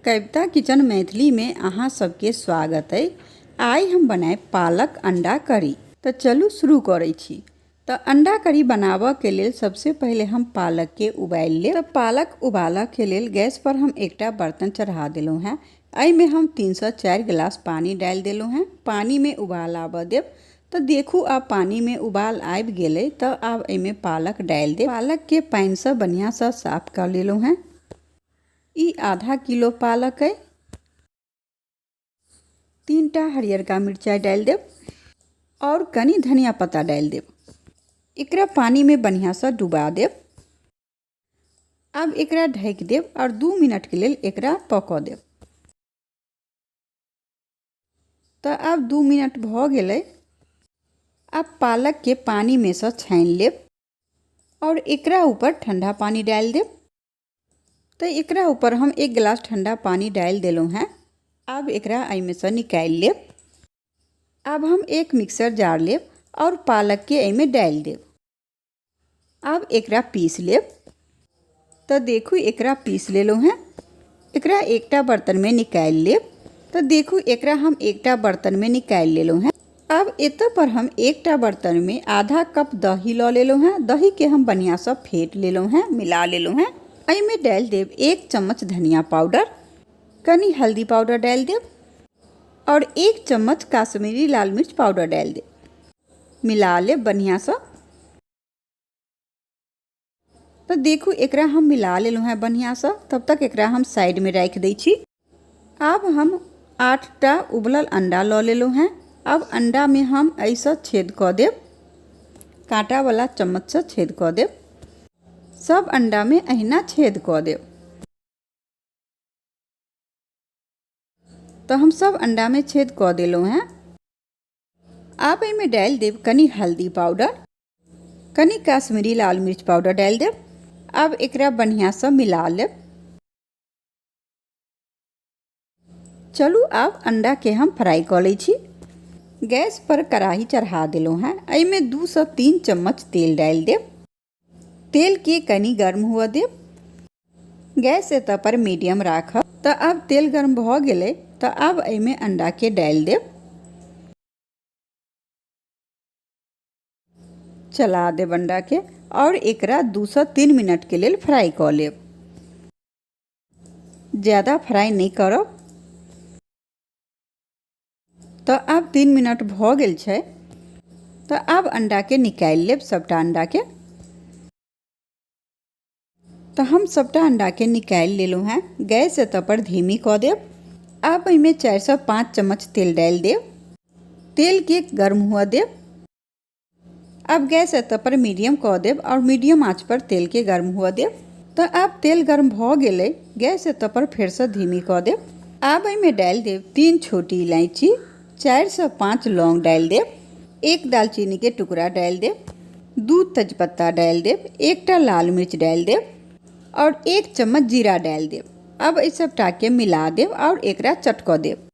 कविता kitchen मैथिलीमे अहाँ सबके स्वागत अइ। आइ हम बनायब पालक अंडा करी। तऽ चलू शुरू करै छी। तऽ अंडा करी बनाबऽके लेल सबसे पहिले हम पालकके उबालि लेब। तऽ पालक उबालऽके लेल गैस पर हम एकटा बर्तन चढ़ा देलहुँ हेँ। एहिमे हम 3 सँ 4 गिलास पानि डालि देलहुँ हेँ। पानिमे उबाल आबऽ देब। तऽ देखू आब पानिमे उबाल आबि गेलै तऽ आब एहिमे पालक डालि देब। पालकके पानिसँ बढ़िआँसँ साफ कऽ लेलहुँ हेँ। ई आधा किलो पालक अइ। 3टा हरियरका मिरचाइ डालि देब आओर कनि धनिया पत्ता डालि देब। एकरा पानिमे बढ़िआँसँ डुबा देब। आब एकरा ढकि देब आओर 2 मिनटके लेल एकरा पकऽ देब। तऽ आब 2 मिनट भऽ गेलै। आब पालकके पानिमे सँ छानि लेब आओर एकरा ऊपर ठण्डा पानि डालि देब। तऽ एकरा ऊपर हम 1 गिलास ठण्डा पानि डालि देलहुँ हेँ। आब एकरा एहिमे सँ निकालि लेब। आब हम एक मिक्सर जार लेब आओर पालकके एहिमे डालि देब। आब एकरा पीस लेब। तऽ देखू एकरा पीस लेलहुँ हेँ। एकरा एकटा बर्तनमे निकालि लेब। तऽ देखू एकरा हम एकटा बर्तनमे निकालि लेलहुँ हेँ। आब एतऽ पर हम एकटा बर्तनमे आधा कप दही लऽ लेलहुँ हेँ। दहीके हम बढ़िआँसँ फेट लेलहुँ हेँ, मिला लेलहुँ हेँ। एहिमे डालि देब 1 चम्मच धनिया पाउडर, कनि हल्दी पाउडर डालि देब आओर 1 चम्मच काश्मीरी लाल मिर्च पाउडर डालि देब। मिला लेब बढ़िआँसँ। तऽ देखू एकरा हम मिला लेलहुँ हेँ बढ़िआँसँ। तब तक एकरा हम साइडमे राखि दै छी। आब हम 8टा उबलल अंडा लऽ लेलहुँ हेँ। आब अंडामे हम एहिसँ छेद कऽ देब, काँटावला चम्मचसँ छेद कऽ देब। सब अंडामे अहिना छेद कऽ देब। तऽ हम सब अंडामे छेद कऽ देलहुँ हेँ। आब एहिमे डालि देब कनि हल्दी पाउडर, कनि काश्मीरी लाल मिर्च पाउडर डालि देब। आब एकरा बढ़िआँसँ मिला लेब। चलू आब अंडाके हम फ्राई कऽ लै छी। गैस पर कढ़ाही चढ़ा देलहुँ हेँ। एहिमे 2 सँ 3 चम्मच तेल डालि देब। तेलके कनि गर्म हुअ देब। गैस एतऽ पर मीडियम राखब। तऽ आब तेल गर्म भऽ गेलै तऽ आब एहिमे अंडाके डालि देब। चला देब अंडाके आओर एकरा 2 सँ 3 मिनटके लेल फ्राई कऽ लेब। ज़्यादा फ्राई नहि करब। तऽ आब 3 मिनट भऽ गेल छै। तऽ आब अंडाके निकालि लेब सबटा अंडाके। तऽ हम सबटा अंडाके निकालि लेलहुँ हेँ। गैस एतऽ पर धीमी कऽ देब। आब एहिमे 4 सँ 5 चम्मच तेल डालि देब। तेलके गर्म हुअ देब। आब गैस एतऽ पर मीडियम कऽ देब आओर मीडियम आँच पर तेलके गर्म हुअ देब। तऽ आब तेल गर्म भऽ गेलै। गैस एतऽ पर फेरसँ धीमी कऽ देब। आब एहिमे डालि देब 3 छोटी इलायची, 4 सँ 5 लौंग डालि देब, 1 दालचीनीके टुकड़ा डालि देब, 2 तेजपत्ता डालि देब, 1टा लाल मिर्च डालि देब आओर 1 चम्मच जीरा डालि देब। आब एहि सबटाके मिला देब आओर एकरा चटकऽ देब।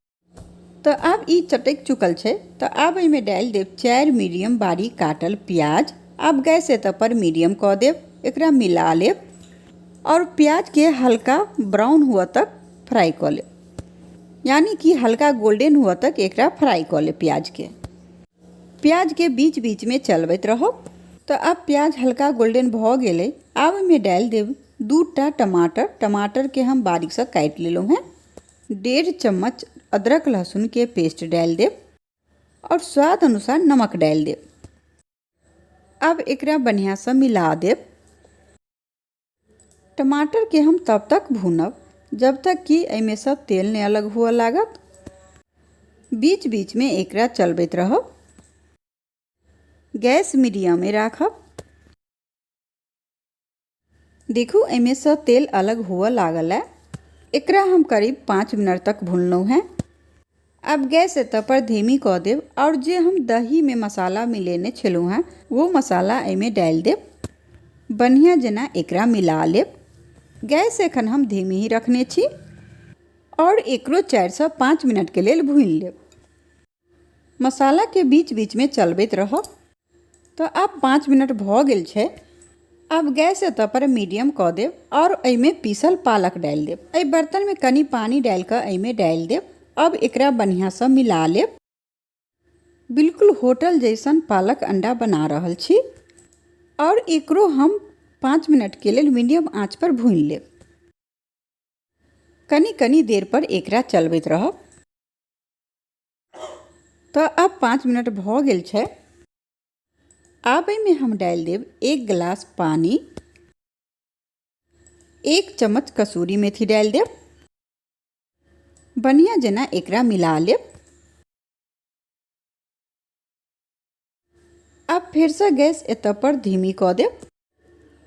तऽ आब ई चटकि चुकल छै। तऽ आब एहिमे डालि देब 4 मीडियम बारीक काटल प्याज। आब गैस एतऽ पर मीडियम कऽ देब। एकरा मिला लेब आओर प्याजके हल्का ब्राउन हुअ तक फ्राई कऽ लेब, यानी कि हल्का गोल्डन हुअ तक एकरा फ्राई कऽ लेब प्याजके। प्याजके बीच बीचमे चलबैत रहब। तऽ आब प्याज हल्का गोल्डन भऽ गेलै। आब एहिमे डालि देब 2टा टमाटर। टमाटरके हम बारीकसँ काटि लेलहुँ हेँ। 1.5 चम्मच अदरक लहसुनके पेस्ट डालि देब आओर स्वाद अनुसार नमक डालि देब। आब एकरा बढ़िआँसँ मिला देब। टमाटरके हम तब तक भूनब जब तक कि एहिमे सँ तेल नहि अलग हुअ लागत। बीच बीचमे एकरा चलबैत रहब। गैस मीडियमे राखब। देखू एहिमे सँ तेल अलग हुअ लागल है। एकरा हम करीब 5 मिनट तक भुनलहुँ हेँ। आब गैस एतऽ पर धीमी कऽ देब आओर जे हम दहीमे मसाला मिलेने छलहुँ हेँ वो मसाला एहिमे डालि देब। बढ़िआँ जेना एकरा मिला लेब। गैस एखन हम धीमी ही रखने छी आओर एकरो 4 सँ 5 मिनटके लेल भूनि लेब। मसालाके बीच बीचमे चलबैत रहब। तऽ आब 5 मिनट भऽ गेल छै। आब गैस एतऽ पर मीडियम कऽ देब आओर एहिमे पीसल पालक डालि देब। एहि बर्तनमे कनि पानि डालि कऽ एहिमे डालि देब। अब एकरा बढ़िआँसँ मिला लेब। बिल्कुल होटल जैसन पालक अंडा बना रहल छी। आओर एकरो हम 5 मिनटके लेल मीडियम आँच पर भूनि लेब। कनि कनि देर पर एकरा चलबैत रहब। तऽ आब 5 मिनट भऽ गेल छै। आब एहिमे हम डालि देब 1 गिलास पानि, 1 चम्मच कसूरी मेथी डालि देब। बढ़िआँ जेना एकरा मिला लेब। आब फेरसँ गैस एतऽ पर धीमी कऽ देब।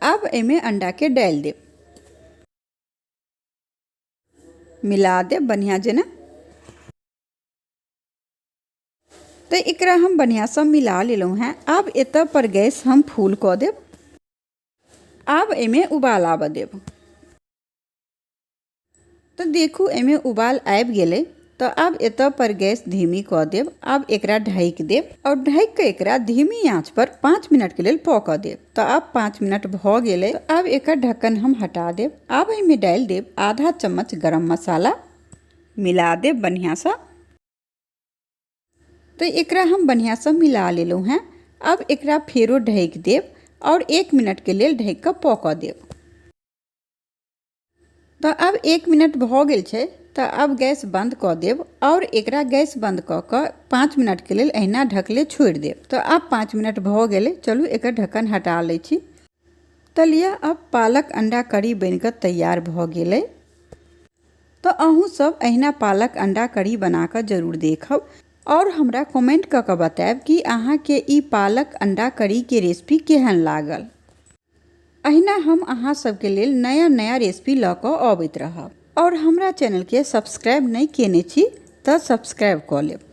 आब एहिमे अंडाके डालि देब, मिला देब बढ़िआँ जेना। तऽ एकरा हम बढ़िआँसँ मिला लेलहुँ हेँ। आब एतऽ पर गैस हम फुल कऽ देब। आब एहिमे उबाल आबऽ देब। तऽ देखू एहिमे उबाल आबि गेलै। तऽ आब एतऽ पर गैस धीमी कऽ देब। आब एकरा ढकि देब आओर ढकि कऽ एकरा धीमी आँच पर 5 मिनटके लेल पकऽ देब। तऽ आब 5 मिनट भऽ गेलै। तऽ आब एकर ढक्कन हम हटा देब। आब एहिमे डालि देब आधा चम्मच गरम मसाला, मिला देब बढ़िआँसँ। तऽ एकरा हम बढ़िआँसँ मिला लेलहुँ हेँ। आब एकरा फेरो ढकि देब आओर 1 मिनटके लेल ढकि कऽ पकऽ देब। तऽ आब 1 मिनट भऽ गेल छै। तऽ आब गैस बन्द कऽ देब आओर एकरा गैस बन्द कऽ कऽ 5 मिनटके लेल अहिना ढकले छोड़ि देब। तऽ आब 5 मिनट भऽ गेलै। चलू एकर ढक्कन हटा लै छी। तऽ लिअ आब पालक अंडा करी बनि कऽ तैयार भऽ गेलै। तऽ अहूँ सब अहिना पालक अंडा करी बना कऽ जरूर देखब आओर हमरा कमेंट कऽ कऽ बतायब कि अहाँके ई पालक अंडा करीके रेसिपी केहन लागल। अहिना हम अहाँ सबके लेल नया नया रेसिपी लऽ कऽ अबैत रहब। आओर हमरा चैनलके सब्सक्राइब नहि केने छी तऽ सब्सक्राइब कऽ लेब।